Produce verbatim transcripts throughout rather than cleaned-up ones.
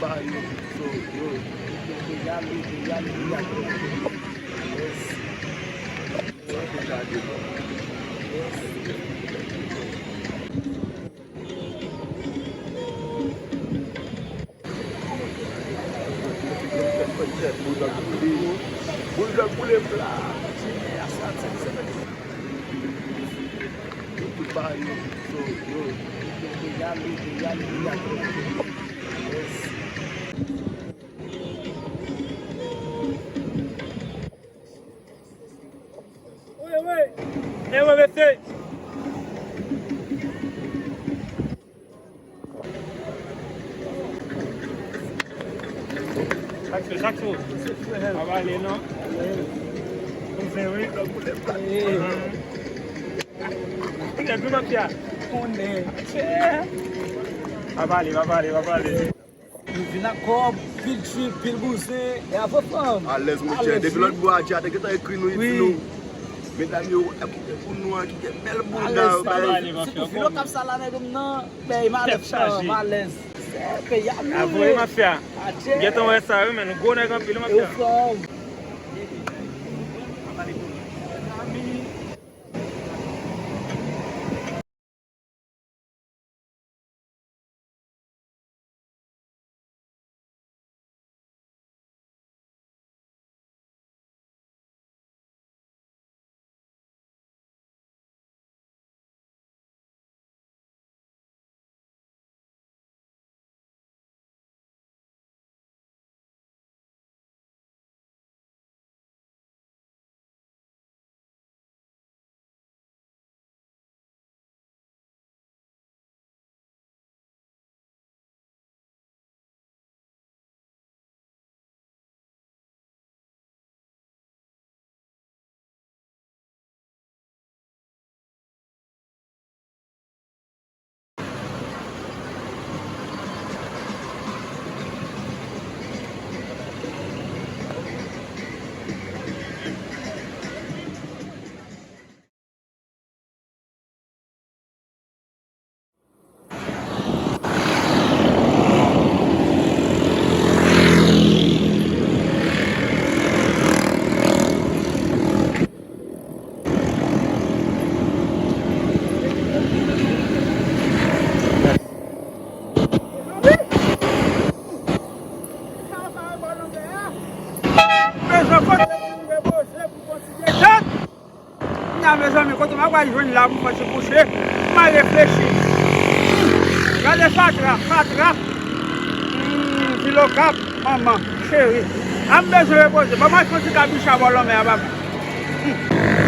Ba yo, yo, yo, yo deja leve, y ap vin ak yo. Yes. Sa deja devan. Yes. Boul la boule. Boul la boule pla. Yo tout ba yo, yo, yo, yo deja leve, y ap vin ak yo. Yes. Wi, wi. E wi, mesye. Chak jou, chak jou. Pa pale, non. Kouzen, wi. Kouzen, pi mafya. Konnen. Pa pale, pa pale, pa pale. Nou vin ak kòb, pil trip, pil bouzen, e avè fanm. Alèz, monchè. Depi lòt bò a, Dja te gentan ekri nou, li di nou, medam yo, e kite pou nou an, kite bèl bounda yo bay. Sitou Filo k ap sa la, nèg m nan, bèy malèz, malèz. Se peyi a nou ye. Avoye mafya. Gentan wè sa, wi, men nou gwo nèg anpil, mafya. Yo fanm. Bezwen kote pou repoze pou kontinye tann. Kounya, mezanmi, kote m ap pral jwenn la pou m fè ti kouche? M al reflechi. Hmm, gade fatra, fatra. Hmm, Vilokap, manman, cheri. A m bezwen repoze. Ban m al fè yon ti kabicha bò lanmè a, papa. Hmm.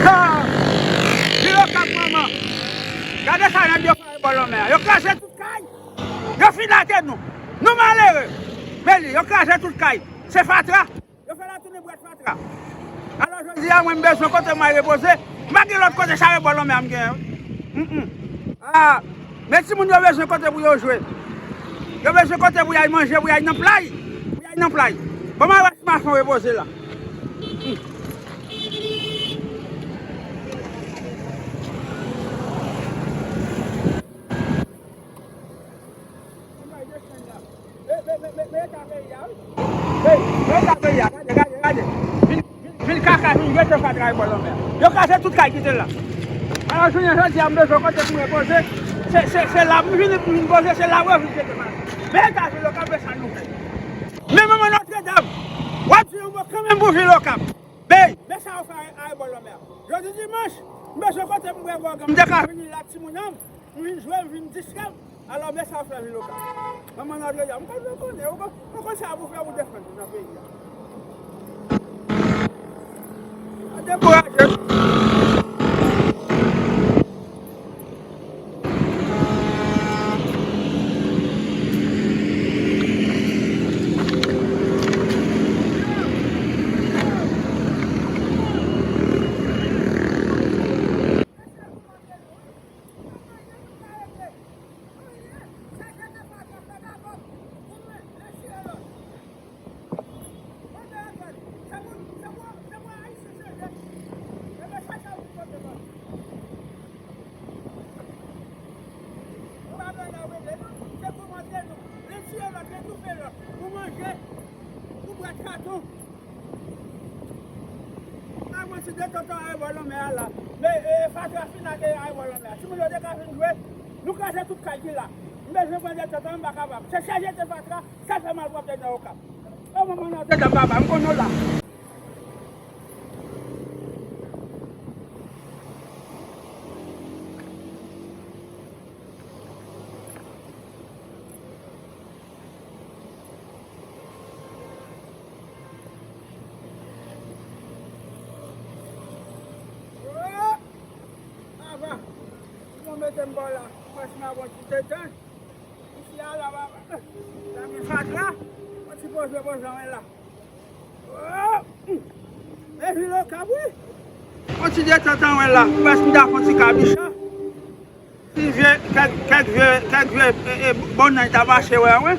Ha! Vilokap, manman. Gade sa nèg yo fè bò lanmè a. Yo kraze tout kay. Yo fin lage nou. Nou malere. Men li, yo kraze tout kay. Se fatra. Yo fè la tounen bwèt fatra. Alò, jodi a, mwen, m bezwen kote mwen repoze. M pa gen lòt kote, sa se bò lanmè a m genyen. Mm, mm. Ah, men timoun yo bezwen kote pou yo jwe. Yo bezwen kote pou y al manje, pou y al nan play. Pou y al nan play. Ban m al wè si m ap fè yon repoze la. Mm. Men, men, men, men eta peyi a, wi. Men, men eta peyi a, gade, gade, gade. Vin, vin, vin kaka, vin jete fatra bò lanmè a. Yo kraze tout kay kite la. Alò, jounen jodi a, m bezwen kote pou m repoze. Se, se, se la m vini pou m vin poze, se la m vin jete fatra. Men eta Vilokap, sa nou fè. Men manman Nòtredam, w ap di yon mo kanmenm pou Vilokap. Bèy, men sa yo fè a, a bò lanmè a. Jodi dimanch, m bezwen kote pou m bwè bò, m te ka vini la timoun an, m vin jwe, m vin distrè m. Alò, men sa yo fè Vilokap. Manman Nòtredam, m konn, m konnen, ou konn, ou konn sa pou fè pou defann nou nan peyi a. Pa dekouraje nou. Tan ayewòl lanmè a la. Men, e, fatra fin ak, e, ayewòl lanmè a. Timoun yo te ka vin jwe, nou kraze tout kay ki la. M bezwen pran detant an, m pa kapab. Se chèche te fatra, sa fè m al pwòpte nan Okap. O manman nan detant papa, m konn nou la. Ava, bon, mete m bò la. Pase m a bon ti detan. Isi a la, la, la, gen fatra. Bon ti poze, poze, anwen la. Oh! E vin Okap, wi. Bon ti detan, anwen la. Pase m ta fon ti kabicha. Ti vye, kèk, kèk vye, kèk vye, e, e, bonnanj ta mache wè, wi.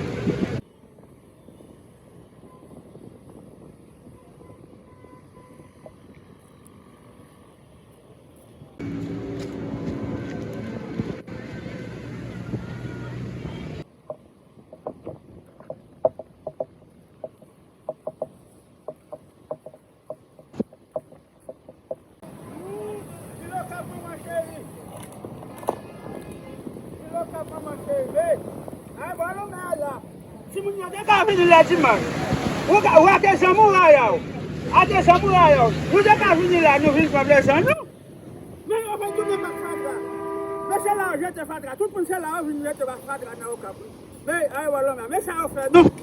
Vin Okap, manman cheri. Vin Okap, manman cheri. Hey! Ay, bò lanmè a la. Timoun yo te ka vini lè dimanch. Ou ka, ou ate zanmouraya w. Ate zanmouraya w. Nou te ka vini la, nou vin pran plezi nou. Men yo vin tounen bak fatra. Men se la yo jete fatra. Tout moun se la yo vin jete bak fatra nan Okap. Men, ay, wè lanmè. Men sa yo fè nou.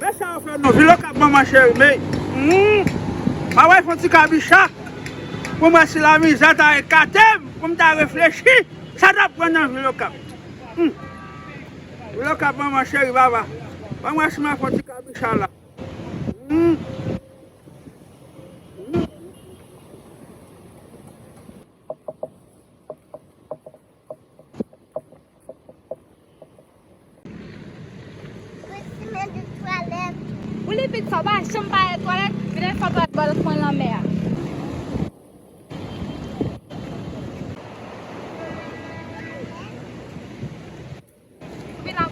Men sa yo fè nou. Vin Okap, manman cheri. Men, hmm. Mwen fon ti kabicha. Pou mwen, si lamizè ta ekate m, pou m ta reflechi. Sa t ap pran nan Vin Okap. Hmm. Vin Okap, manman cheri, papa. Ban mwen si mwen fon ti kabicha la. Hmm. Hmm. Pou li vit sa, w pa janm pa al twalèt, vin al fè twalèt bò kwen lanmè a. Vin la.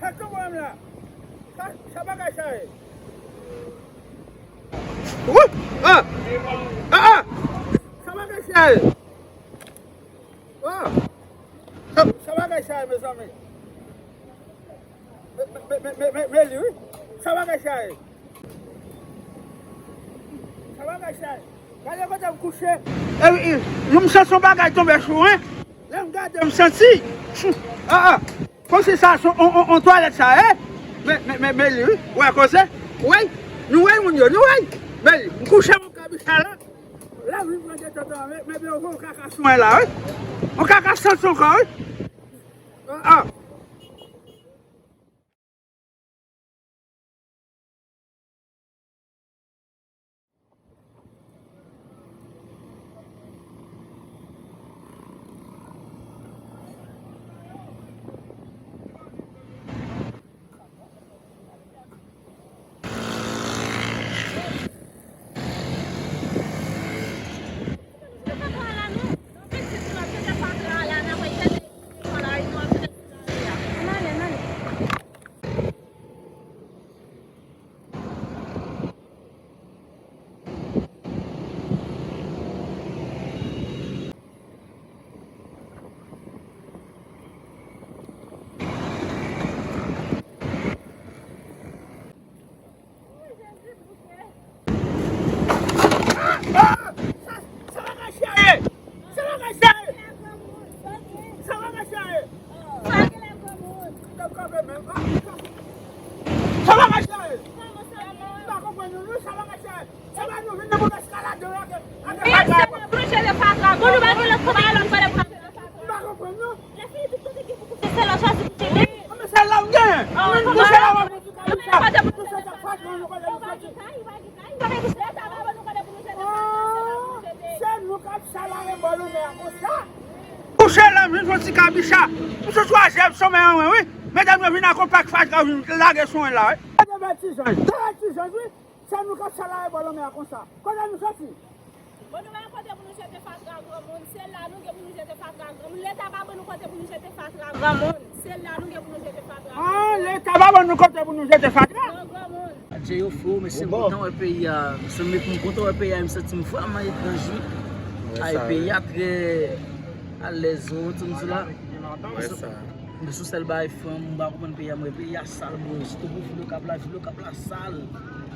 Sa k tou pwoblèm la? Sa, sa bagay sa ye? Wi! Ah! Ah, ah! Sa bagay sa ye? Ah! Sa, sa bagay sa ye, mezanmi? Men, men, men, men, men, men li, wi. Sa bagay sa ye? Sa bagay sa ye? Gade kote m kouche. E, e, yon, m santi yon bagay tonbe sou mwen. Lè m gade, m santi. Ah, ah. Kòmsi sa se on, on, on twalèt sa ye. Men, men, men, men li, wi. Ou wè koze? Wi. Nou wè moun yo, nou wè. Men li, m kouche yon kabicha la. La, vin pran detan, men, men, men, yon kaka sou mwen la, wi. Yon kaka santi ankò, wi. Ah, ah. Ah! Sa, sa bagay sa ye? Sa bagay sa ye? Sa bagay sa ye? Sa bagay sa ye? Ah, sa, sa bagay sa ye? M pa konprann nou, non, sa bagay sa ye? Se pa nou vin nan move eskalade la, ke, ake fatra. Plonje le fatra. Bon, nou pa gen lòt kòb, lòt kòb. M pa konprann, non. Lè fini tout kote gen pou kouche, se la w chwazi kouche, men. Ah, men se la m gen. Mwen kouche la, mwen pran ti kabicha. Yon ti kabicha. M sou twazyèm somè an mwen, wi. Medam yo vin ak yon pak fatra, vin lage sou mwen la, wi. Gade bèl ti zanj. Gade bèl ti zanj, wi. Se nou k ap sal la, bò lanmè a konsa. Kote nou soti? Bon, nou pa gen kote pou nou jete fatra, granmoun. Se la nou gen pou nou jete fatra, granmoun. Leta pa ban nou kote pou nou jete fatra, granmoun. Se la nou gen pou nou jete fatra. Ah, Leta pa ban nou kote pou nou jete fatra? Non, granmoun. Adje yo, frè, mesye, m kontan wè peyi a. Mesye, m kontan wè peyi a, m santi m vrèman etranj, wi. Ay, peyi a trè alèz, ou konprann sa m di la? Wè sa. Men sou sèl bagay, frè m, m pa konprann peyi a, m wè peyi a sal, bro. Sitou pou Vilokap la, Vilokap la sal.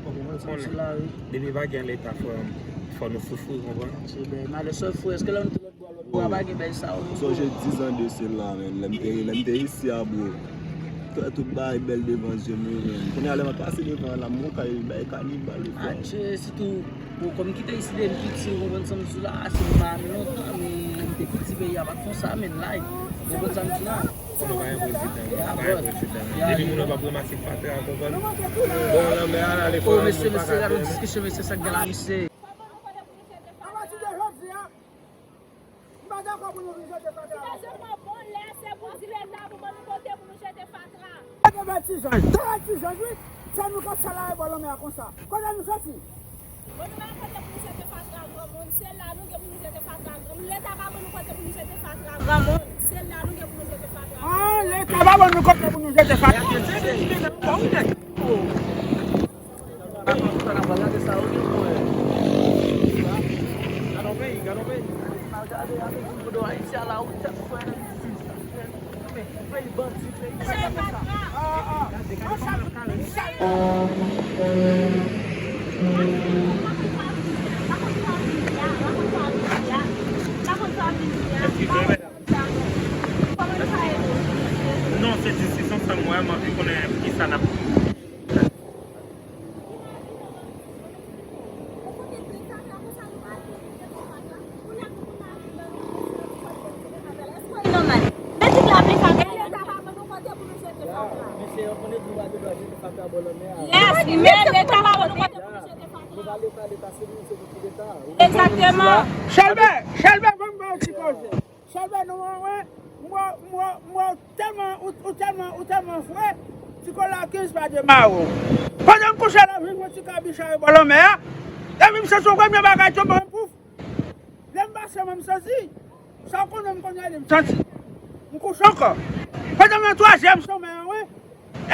Ou konprann sa m di la, wi. Depi pa gen Leta, frè m, fò nou soufri, ou konprann? Se bèl. Malè sèl, frè, èske lè nou te lòt bò, lòt bò a pa gen bèl sa, wi? M sonje dizan de sila, menm, lè m te, lè m te isi a, bro. Tout, tout bagay bèl devan zye m, wi, menm. Kounye a, lè m ap pase devan la, m wè kay, bagay kanibal, wi, frè. Adje, sitou Bon, kòm m kite isi depi m piti, ou konprann sa m di w la, se m pa menm lontan, men lè m te piti, peyi a pa t konsa, men like, ou konprann sa m di w la? Konnen pa gen prezidan, pa gen prezidan. Depi moun nan p ap ranmase fatra, ou konprann? Bon, lanmè a, ale fò. Oh, mesye, mesye, gade yon diskisyon, mesye, sa k gen la, mesye. Apati de jodi a, M pa dakò pou nou vin jete fatra la. Imajine bon lè se pou di Leta pou ban nou kote pou nou jete fatra. Gade bèl ti zanj, gade bèl ti zanj, wi. Se nou k ap sal la, bò lanmè a konsa. Kote nou soti? Bon, nou pa gen kote pou nou jete fatra, granmoun. Se la nou gen pou nou jete fatra, granmoun. Leta pa ban nou kote pou nou jete fatra, granmoun. Se la nou gen pou nou jete fatra. Ah, Leta pa ban nou kote pou nou jete fatra. Non, se diskisyon sa m wè, m anvi konnen kisa n ap Yes, men Leta pa ban nou kote pou nou jete fatra. Egzakteman. Chèlbè, Chèlbè, ban m ba w ti koze. Chèlbè, nou wè, mwen, mwen, mwen, mwen tèlman, ou, ou tèlman, ou tèlman fre, ti kola kenz pa demare w. Pandan m kouche la, vin yon ti kabicha bò lanmè a, epi m santi yon premye bagay tonbe m, pouf. Lè m pase, mwen, m santi, sa w konnen m konn ale, m santi. M kouche ankò. Pandan m nan twazyèm somè an, wi.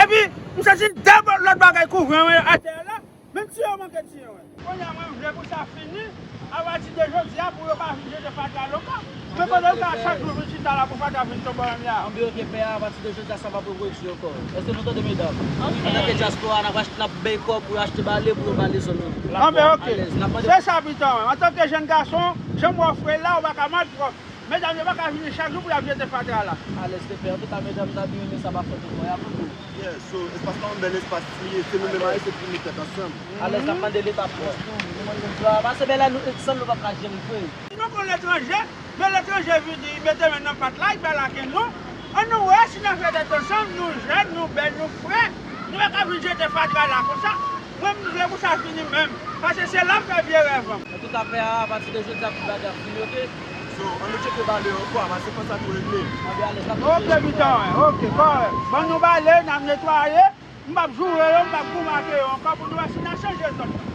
Epi, m santi de lòt bagay kouvri mwen atè a la. Menm si yo manke tiye mwen. Kounye a, mwen, m vle pou sa fini. Apati de jodi a, pou yo pa vin jete fatra ankò. Men kote yo ka chak jou vin chita la pou fatra vin tonbe nan mi a. Anben, oke, pè a, apati de jodi a, sa p ap repwodui ankò. Èske nou tande, medam? Antanke dyaspora, n ap ach-, n ap bay kòb pou yo achte bale, pou yo bale zòn nan. Anben, oke. Se sa pito mwen. Antanke jèn gason, jan m wè w fre la, ou pa ka mal pwòp. Medam yo pa ka vini chak jou pou y ap jete fatra la. Alèz, te pè. Antouka, medam, m ta byen renmen sa pa fèt ankò. Y a pou nou. Yeah, so, espas la, yon bèl espas li ye. Se nou menm Ayisyen ki met tèt ansanm. Alèz, n ap mande Leta fòs tou. Nou mande l dwa. Pase bèl la, nou, san nou pa ka janm fre. Si nou gon letranje, men letranje vini, li mete men nan pat la, li pa lage nou. Ann nou wè si n ap fè tèt ansanm, nou jèn, nou bèl, nou fre. Nou pa ka vin jete fatra la konsa. Mwen, m vle pou sa fini menm. Pase se la m fè vye rèv an. Antouka, pè a, apati de jodi a, tout bagay ap fini, oke? So, ann nou tcheke bale yo ankò, pase fò sa tou regle. Anben, alèz, n ap... Oke, pito mwen, oke, kòrèk. Ban nou bale, n ap netwaye. M p ap joure yo, m p ap goumen ak yo ankò pou nou wè si n a chanje zòn nan.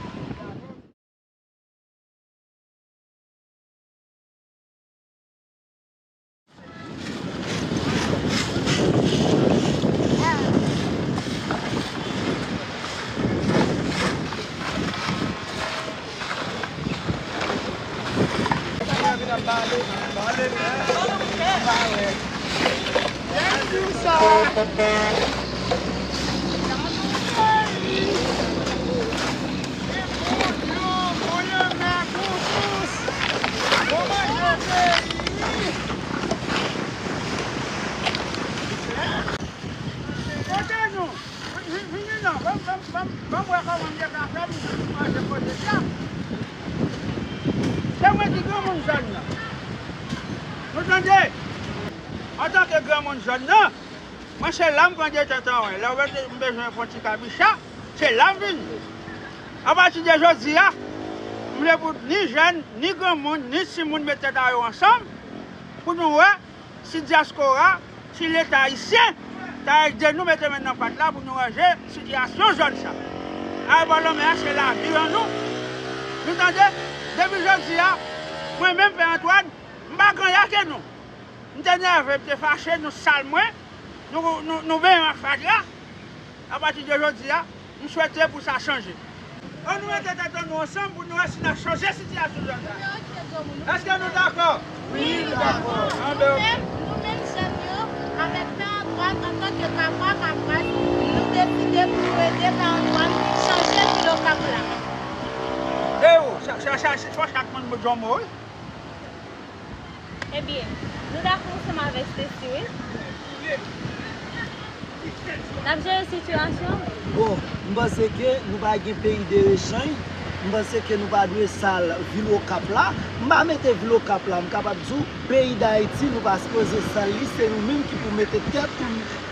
Kote nou? Vin, vin, vin, vin non. Ban m, ban m, ban m, ban m wè kòman m te ka fè pou nou manje kote sa. Se mwen ki granmoun zòn nan. Nou tande? Antanke granmoun zòn nan, mwen se la m pran detèt an, wi. Lè w wè m bezwen pran ti kabicha, se la m vini. Apati de jodi a, m vle pou ni jèn, ni granmoun, ni timoun met tèt a yo ansanm pou nou wè Si dyaspora, si Leta ayisyen ta ede nou mete men nan pat la pou nou ranje sitiyasyon zòn sa. Ayewopò Lanmè a se lavi an nou. Nou tande? Depi jodi a, mwen menm, Pè Antwàn, m pa ganya ke nou. M te nève, m te fache, nou sal mwen, nou, nou, nou benyen m ak fatra. Apati de jodi a, m swete pou sa chanje. Ann nou mete tèt an nou ansanm pou nou wè si n a chanje sitiyasyon zòn sa. Èske nou dakò? Wi, nou dakò. Anben, ok. Nou menm, nou menm jèn yo, avèk Pè Antwàn, antanke Kapwa Kapwaz, nou deside pou nou ede Pè Antwàn chanje vil Okap la. E ou, sa, sa, sa, fò chak moun di yon mo, wi. Ebyen, nou dakò ansanm avèk Stacy, wi. N ap jere sitiyasyon an. Bon, m panse ke nou pa gen peyi de rechanj. M panse ke nou pa dwe sal vil Okap la. M pa mete vil Okap la, m kapab di w, peyi Dayiti, nou pa sipoze sal li. Se nou menm ki pou mete tèt,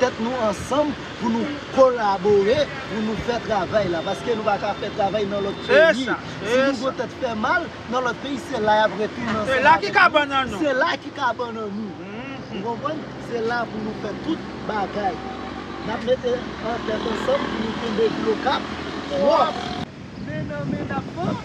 tèt nou ansanm pou nou kolabore, pou nou fè travay la. Paske nou pa ka fè travay nan lòt peyi. Si nou gon tèt fè mal, nan lòt peyi, se la y ap retounen ansanm avèk nou. Se la ki kabann an nou. Se la ki kabann an nou. Ou konprann? Se la pou nou fè tout bagay. N ap mete an tèt ansanm pou nou kenbe vil Okap pwòp. Men nan men n ap pran,